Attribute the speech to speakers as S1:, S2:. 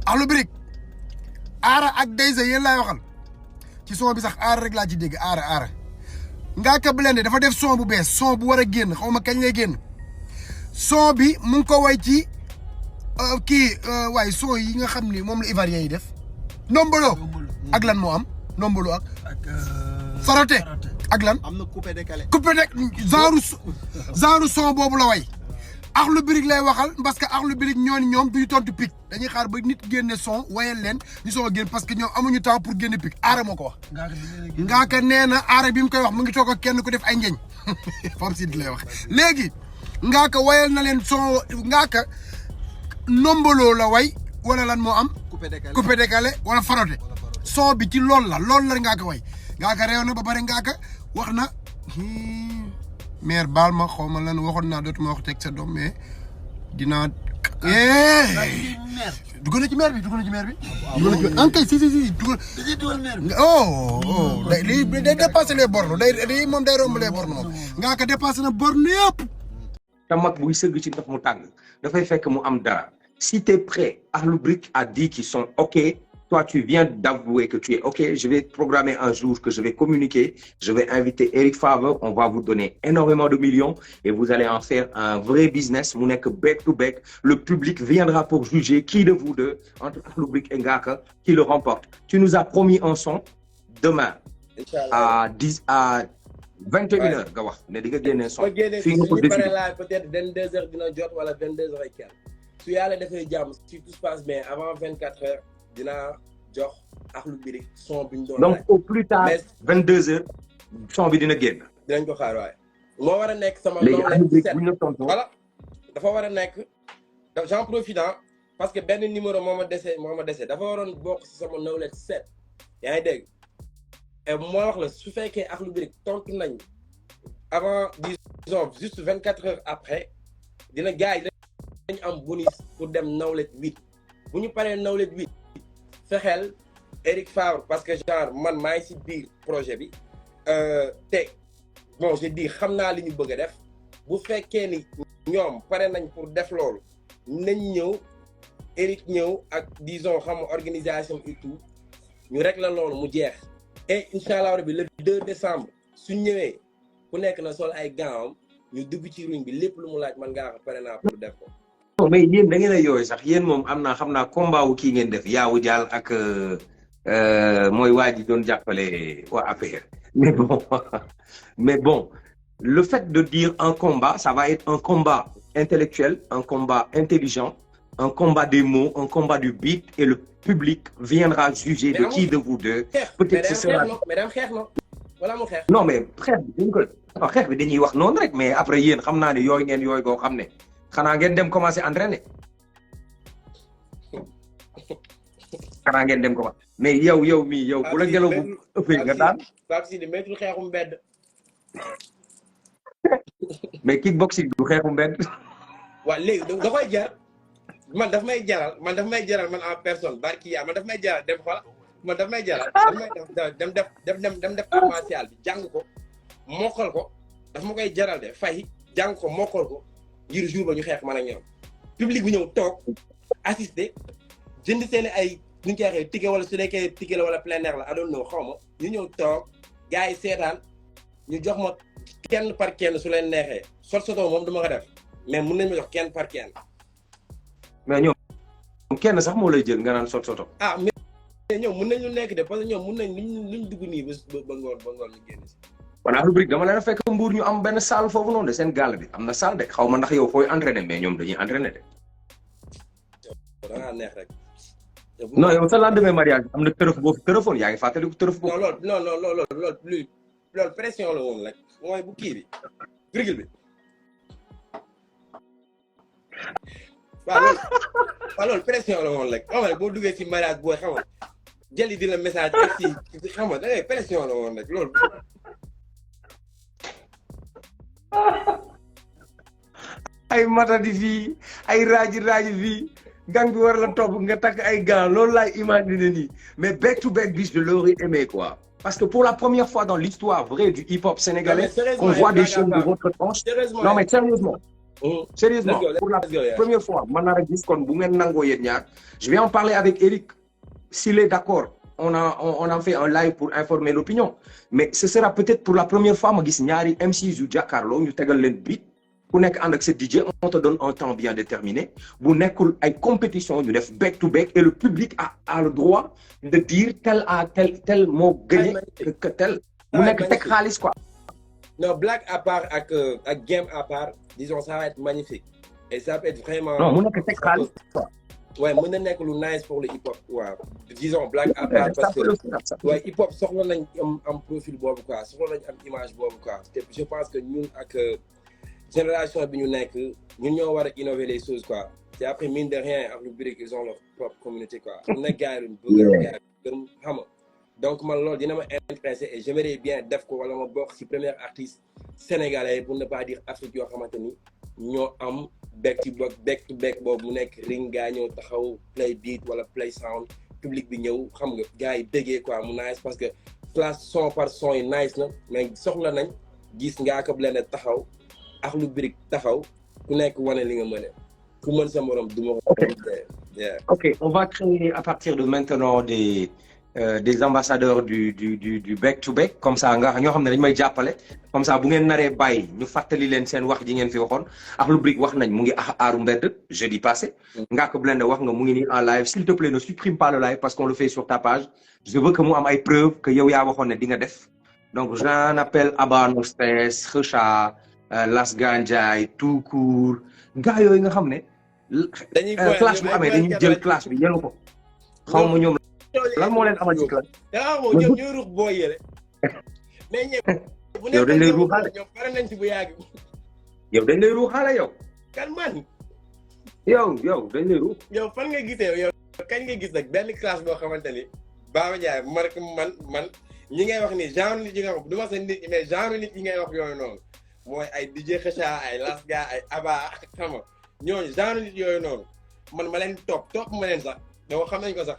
S1: Akhlou Brick aara ak Deyza yéen laay waxal ci son bi sax aara rek laa ci dégg aara Ngaaka Blindé dafa def son bu bees son bu war a génn xaw ma kañ lay génn son bi mu ngi ko way ci waaye son yi nga xam ni moom la Ivoirien yi def ndombolo ak lan moo am ndombolo ak farote ak lan
S2: am na coupé décalé
S1: genre son boobu la way Akhlou Brick lay waxal parce que Akhlou Brick ñoom duñu tontu pic dañuy xaar ba nit génne son wayal leen ñu soog a génn parce que ñoom amuñu temps pour génne pic aara moo ko wax. Ngaaka nee na aara bi mu koy wax mu ngi toog ak kenn ku def ay njeñ forcément lay wax léegi Ngaaka wayal na leen son Ngaaka nombolo la way wala lan moo am. coupé décalé wala farote son bi ci loolu la Ngaaka way Ngaaka réew na ba pare Ngaaka wax na. maire baal ma xaw ma lan waxoon naa dootuma wax teg sa doom mais dinaa. dugg na ci maire bi. ankay si dugal maire bi. day dépassé les bornes day moom day romb les bornes moom Ngaaka dépassé na borne yëpp.
S3: te mag buy sëgg ci ndox mu tàng dafay fekk mu am dara si t'es prêt Akhlou Brick a dit qu'ils sont ok. Toi, tu viens d'avouer que tu es OK. Je vais programmer un jour que je vais communiquer. Je vais inviter Eric Favre. On va vous donner énormément de millions et vous allez en faire un vrai business. Mu nekk back to back. Le public viendra pour juger qui de vous deux, entre Akhlou Brick et Ngaaka, qui le remporte. Tu nous as promis un son demain à 21h nga wax ne di nga génne son.
S4: fii nga ko décidé peut-être 22h dina jot wala 22h et quelques. su yàlla defee jàmm si tout se passe bien avant 24h. dinaa jox Akhlou Brick son bi ñu doon.
S3: donc au plus tard 22h son bi dina génn.
S4: dinañ ko xaar waaye. moo war a nekk sama.
S3: léegi Akhlou Brick bu ñu la tontoo
S4: voilà dafa war a nekk j'en profite parce que benn numéro moo ma dese dafa waroon bokk si sama nawlet 7 yaa ngi dégg et moo wax la su fekkee Akhlou Brick tontu nañ avant disons juste 24 heures après dina gars yi dañ am bonus pour dem nawlet 8 bu ñu paree nawlet 8. fexeel Eric Favre parce que genre man maa ngi si biir projet bi te bon je dis xam naa li ñu bëgg a def bu fekkee ni ñoom pare nañ pour def loolu nañ ñëw Eric ñëw ak disons xam organisation et tout ñu régler loolu mu jeex et incha allah rabi le 2 décembre suñ ñëwee ku nekk na sol ay gants ñu dugg ci ring bi lépp lu mu laaj man ngaa xam pare naa pour def ko.
S3: non mais yéen da ngeen a yooyu sax yéen moom am naa xam naa combat wu kii ngeen def yaawu jaal ak mooy waa ji doon jàppale waa APR mais bon le fait de dire un combat ça va être un combat intellectuel un combat intelligent un combat des mots un combat du beat et le public viendra juger de qui de vous deux peut-être ce sera non mais xeex bi dañ ko non xeex bi dañuy wax noonu rek mais après yéen xam naa ne yooyu ngeen yooyu koo xam ne xanaa ngeen dem commencer entraîner xanaa ngeen dem commencer mais yow bu la ngelaw bu ëppee nga daan
S4: Pape Sidi méttul xeexu mbedd
S3: mais kickboxing du xeexu mbedd
S4: waaw léegi da koy jar man daf may jaral man en personne barki yaa man daf may jaral dem xool man daf may jaral dem def art martial bi jàng ko mokkal ko daf ma koy jaral de fay jàng ko mokkal ko ngir jour ba ñu xeex man ak ñoom public bi ñëw toog assister jënd seen ay nu ñu koy waxee ticket wala su nekkee ticket la wala plein air la I don't know xaw ma ñu ñëw toog gars yi seetaan ñu jox ma kenn par kenn su leen neexee soto moom du ma ko def mais mun nañ ma jox kenn par kenn.
S3: mais ñoom kenn sax moo lay jël nga naan soto.
S4: ah mais ñoom mun nañ lu nekk de parce que ñoom mun nañ luñ dugg nii ba ngoon ñu génn si.
S3: voilà rubrique dama leen fekk Mbour ñu am benn salle foofu noonu de seen gàll bi am na salle de xaw ma ndax yow fooy entraîner mais ñoom dañuy entraîner de.
S4: da ngaa neex rek.
S3: non yow sa lendemain mariage am na tërëf boo fi tërëfoon yaa ngi fàttaliku tërëf boobu.
S4: non loolu pression la woon rek mooy bu kii bi virgule bi. waaw loolu pression la woon rek xam nga boo duggee ci mariage booy xam nga jëli di la message ak si xam nga da ngay pression la woon rek loolu.
S3: ay matadi fii ay raaji fii gang bi war la topp nga takk ay gants loolu laay imaginer nii mais back to back bi je l'aurais aimé quoi parce que pour la première fois dans l'histoire vraie du hip-hop sénégalais qu'on voit des choses de votre tranche non mais sérieusement Sérieusement, pour la première fois, je vais en parler avec Eric. S'il est d'accord, on en fait un live pour informer l'opinion. Mais ce sera peut-être pour la première fois, je vais MC ou Carlo, nous avons le beat. Pour nekk ànd ak ce DJ, on te donne un temps bien déterminé. Bu nekkul ay compétition, ñu def back to back et le public a le droit de dire tel mot gagné que tel. Bu nekk teg xaalis quoi.
S4: Non, blague à part ak game à part, disons ça va être magnifique. Et ça peut être vraiment.
S3: Non, mu nekk teg xaalis quoi.
S4: Ouais, mën na nekk lu nice pour le hip hop. Ouais. Disons blague à part parce que ouais, hip hop soxla nañ am profil boobu quoi, soxla nañ am image boobu quoi. Je pense que ñun ak génération bi ñu nekk ñun ñoo war a innover les choses quoi. Et après mine de rien Akhlou Brick ils ont leur propre communauté quoi. am na gars yi bëgg gars yi xam nga. Donc man loolu dina ma intéressé et j'aimerais bien def ko wala ma bokk ci premier artiste sénégalais pour ne pas dire Afrique yoo xamante ni ñoo am back to back boobu mu nekk ring gaa ñëw taxaw play beat wala play sound public bi ñëw xam nga gars yi déggee quoi mu nice parce que classe son par son yi nice na mais soxla nañ gis Ngaaka Blindé taxaw Akhlou Brick taxaw ku nekk wane li nga mën ku mën sa morom du ma ko.
S3: Ok, on va créer à partir de maintenant des ambassadeurs du back to back comme ça nga ñoo xam ne dañu may jàppale comme ça bu ngeen naree bàyyi ñu fàttali leen seen wax ji ngeen fi waxoon Akhlou Brick wax nañ mu ngi aaru mbedd jeudi passé. Ngaaka Blindé wax nga mu ngi nii en live s'il te plaît ne supprime pas le live parce qu'on le fait sur ta page je veux que mu am ay preuves que yow yaa waxoon ne di nga def donc j'en appelle Abba No Stress Kheucha Las Gandiaye tout court gars yooyu nga xam ne. classe bu amee dañuy jël classe bi yenu ko xaw ma ñoom lan moo leen amal ci classe.
S4: ñoom ñooy ruux boo yële. mais ñëpp.
S3: yow dañ lay ruuxaale
S4: ñoom pare nañ ci bu yàgg.
S3: yow dañ lay ruuxaale yow.
S4: kan man.
S3: yow dañ lay ruux.
S4: yow fan nga gisee yow kañ nga gis nag benn classe boo xamante ni Baba Ndiaye man ñi ngay wax ni genre nit yi nga wax du ma sa nit ñi mais genre nit yi ngay wax yooyu noonu mooy ay DJ Kheucha ay Lasga ay Abba xam nga ñooñu genre nit yooyu noonu man ma leen topp ma leen sax yow xam nañ ko sax.